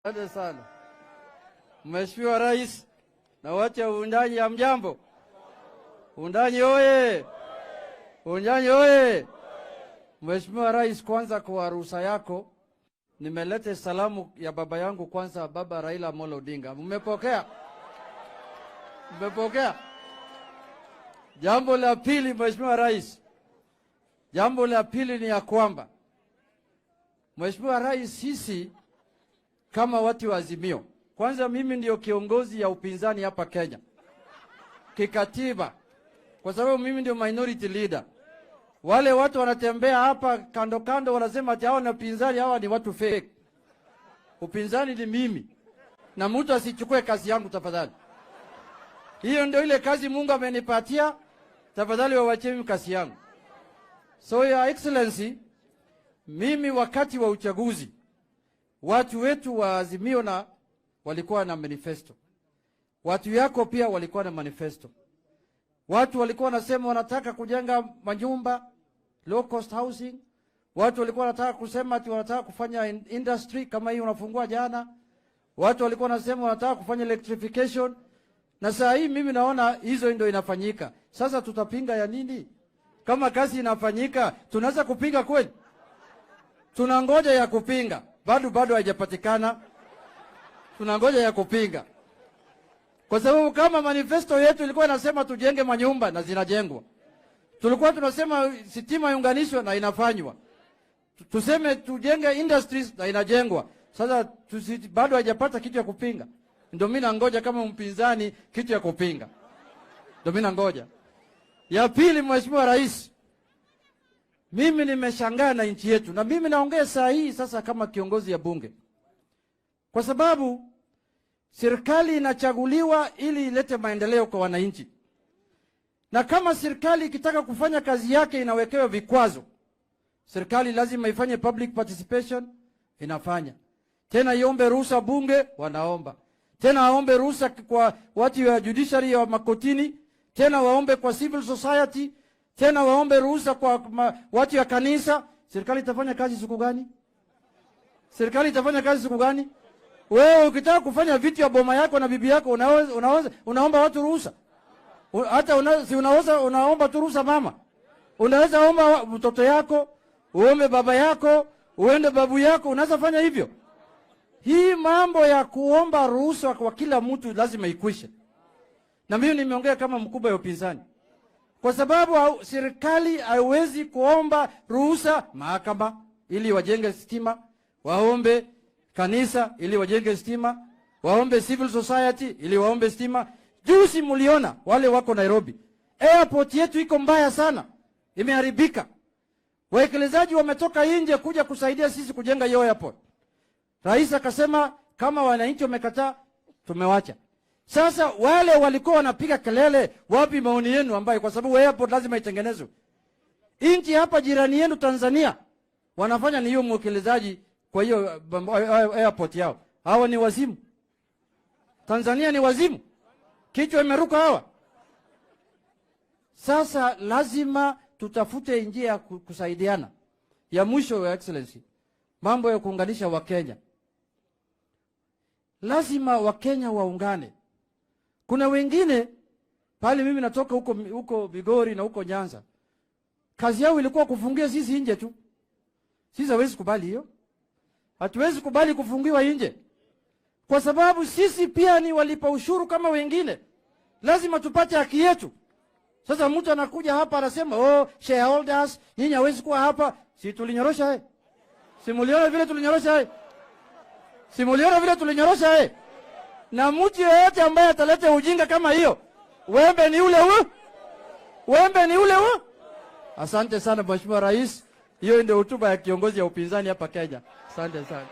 Asante sana Mheshimiwa Rais na watu wa Wundanyi, hamjambo? Wundanyi oye! Wundanyi oye! Mheshimiwa Rais, kwanza kwa ruhusa yako nimeleta salamu ya baba yangu kwanza, Baba Raila Amolo Odinga. Mmepokea? Mmepokea? Jambo la pili, Mheshimiwa Rais, jambo la pili ni ya kwamba Mheshimiwa Rais, sisi kama watu wa Azimio, kwanza mimi ndio kiongozi ya upinzani hapa Kenya kikatiba, kwa sababu mimi ndio minority leader. Wale watu wanatembea hapa kando kando wanasema ati hawa ni upinzani, hawa ni watu fake. Upinzani ni mimi, na mtu asichukue kazi yangu tafadhali. Hiyo ndio ile kazi Mungu amenipatia, tafadhali wawachie mimi kazi yangu. So Your Excellency, mimi wakati wa uchaguzi watu wetu wa Azimio na walikuwa na manifesto, watu yako pia walikuwa na manifesto. Watu walikuwa wanasema wanataka kujenga manyumba low cost housing. Watu walikuwa wanataka kusema ati wanataka kufanya industry kama hii unafungua jana. Watu walikuwa wanasema wanataka kufanya electrification, na saa hii mimi naona hizo ndio inafanyika. Sasa tutapinga ya nini? Kama kazi inafanyika, tunaweza kupinga kweli? Tunangoja ya kupinga, bado haijapatikana. Tunangoja ya kupinga, kwa sababu kama manifesto yetu ilikuwa inasema tujenge manyumba na zinajengwa, tulikuwa tunasema sitima iunganishwe na inafanywa, tuseme tujenge industries na inajengwa. Sasa bado haijapata kitu ya kupinga. Ndio mimi nangoja kama mpinzani kitu ya kupinga, ndio mimi nangoja. Ya pili, Mheshimiwa Rais, mimi nimeshangaa na nchi yetu, na mimi naongea saa hii sasa kama kiongozi ya bunge, kwa sababu serikali inachaguliwa ili ilete maendeleo kwa wananchi, na kama serikali ikitaka kufanya kazi yake inawekewa vikwazo. Serikali lazima ifanye public participation, inafanya tena, iombe ruhusa bunge, wanaomba tena, aombe ruhusa kwa watu wa judiciary wa makotini, tena waombe kwa civil society, tena waombe ruhusa kwa watu wa kanisa. Serikali itafanya kazi siku gani? Serikali itafanya kazi siku gani? Wewe ukitaka kufanya vitu ya boma yako na bibi yako unaweza unaomba watu ruhusa? Hata si unaweza unaomba tu ruhusa mama. Unaweza omba mtoto yako, uombe baba yako, uende babu yako, unaweza fanya hivyo. Hii mambo ya kuomba ruhusa kwa kila mtu lazima ikwishe. Na mimi nimeongea kama mkubwa ya upinzani, kwa sababu serikali haiwezi kuomba ruhusa mahakama ili wajenge stima, waombe kanisa ili wajenge stima, waombe civil society ili waombe stima. Juzi mliona wale wako Nairobi, airport yetu iko mbaya sana, imeharibika. Waekelezaji wametoka nje kuja kusaidia sisi kujenga hiyo airport. Rais akasema kama wananchi wamekataa, tumewacha. Sasa wale walikuwa wanapiga kelele, wapi maoni yenu? Ambayo kwa sababu airport lazima itengenezwe. Nchi hapa jirani yenu Tanzania wanafanya ni hiyo mwekelezaji kwa hiyo airport yao. Hawa ni wazimu. Tanzania ni wazimu, kichwa imeruka hawa. Sasa lazima tutafute njia ya kusaidiana. Ya mwisho, Your Excellency, mambo ya kuunganisha Wakenya, lazima Wakenya waungane. Kuna wengine pale, mimi natoka huko huko Migori na huko Nyanza, kazi yao ilikuwa kufungia sisi nje tu. Sisi hawezi kubali hiyo, hatuwezi kubali kufungiwa nje, kwa sababu sisi pia ni walipa ushuru kama wengine, lazima tupate haki yetu. Sasa mtu anakuja hapa anasema, "Oh, shareholders nyinyi hawezi kuwa hapa." Si tulinyorosha eh? Si muliona vile tulinyorosha eh? Si muliona vile tulinyorosha eh? Na mtu yeyote ambaye ataleta ujinga kama hiyo, wembe ni ule huu, wembe ni ule huu. Asante sana Mheshimiwa Rais, hiyo ndio hotuba ya kiongozi ya upinzani hapa Kenya. Asante sana.